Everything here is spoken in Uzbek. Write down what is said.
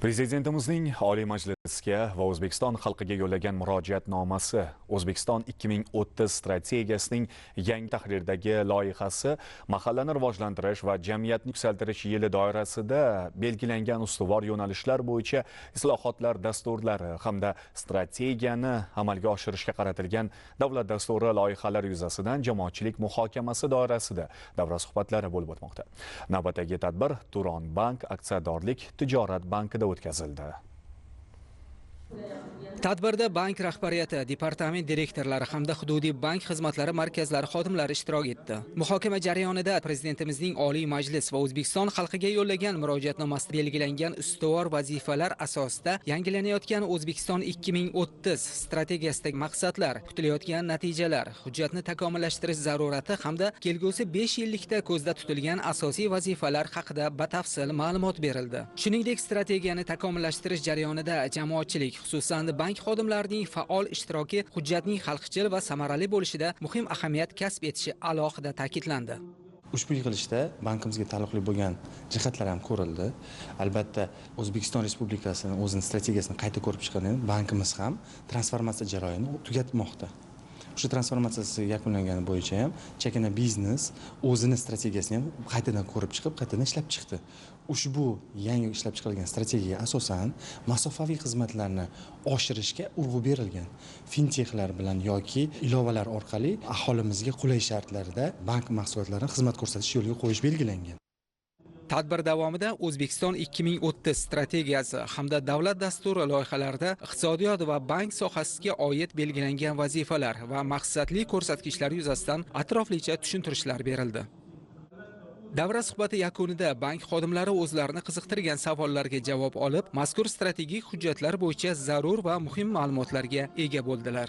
Prezidentimizning Oliy Majlisga va O'zbekiston xalqiga yo'llagan murojaatnomasi O'zbekiston 2030 strategiyasining yangi tahrirdagi loyihasi mahallani rivojlantirish va jamiyatni yuksaltirish yili doirasida belgilangan ustuvor yo'nalishlar bo'yicha islohotlar dasturlari hamda strategiyani amalga oshirishga qaratilgan davlat dasturi loyihalari yuzasidan jamoatchilik muhokamasi doirasida davra suhbatlari bo'lib o'tmoqda. Navbatdagi tadbir Turon Bank aksiyadorlik tijorat bankida o'tkazildi. Tadbirda bank rahbariyati, departament direktorlari hamda hududiy bank xizmatlari markazlari xodimlari ishtirok etdi. Muhokama jarayonida Prezidentimizning Oliy Majlis va O'zbekiston xalqiga yo'llagan murojaatnomasida belgilangan ustuvor vazifalar asosida yangilanayotgan O'zbekiston 2030 strategiyasidagi maqsadlar, kutilayotgan natijalar, hujjatni takomillashtirish zarurati hamda kelgusi 5 yillikda ko'zda tutilgan asosiy vazifalar haqida batafsil ma'lumot berildi. Shuningdek, strategiyani takomillashtirish jarayonida jamoatchilik, xususan bank xodimlarining faol ishtiroki hujjatning xalqchil va samarali bo'lishida muhim ahamiyat kasb etishi alohida ta'kidlandi. Ushbu yig'ilishda bankimizga taalluqli bo'lgan jihatlar ham ko'rildi. Albatta, O'zbekiston Respublikasining o'zining strategiyasini qayta ko'rib chiqqan bankimiz ham transformatsiya jarayonini tugatmoqda. O'sha transformatsiyasi yakunlangani bo'yicha ham chakana biznes o'zini strategiyasini ham qaytadan ko'rib chiqib, qaytadan ishlab chiqdi. Ushbu yangi ishlab chiqilgan strategiyaga asosan masofaviy xizmatlarni oshirishga urg'u berilgan. Fintechlar bilan yoki ilovalar orqali aholimizga qulay shartlarda bank mahsulotlarini xizmat ko'rsatish yo'liga qo'yish belgilangan. Tadbir davomida O'zbekiston 2030 strategiyasi hamda davlat dasturi loyihalarida iqtisodiyot va bank sohasiga oid belgilangan vazifalar va maqsadli ko'rsatkichlar yuzasidan atroflicha tushuntirishlar berildi. Davra suhbati yakunida bank xodimlari o'zlarini qiziqtirgan savollarga javob olib, mazkur strategik hujjatlar bo'yicha zarur va muhim ma'lumotlarga ega bo'ldilar.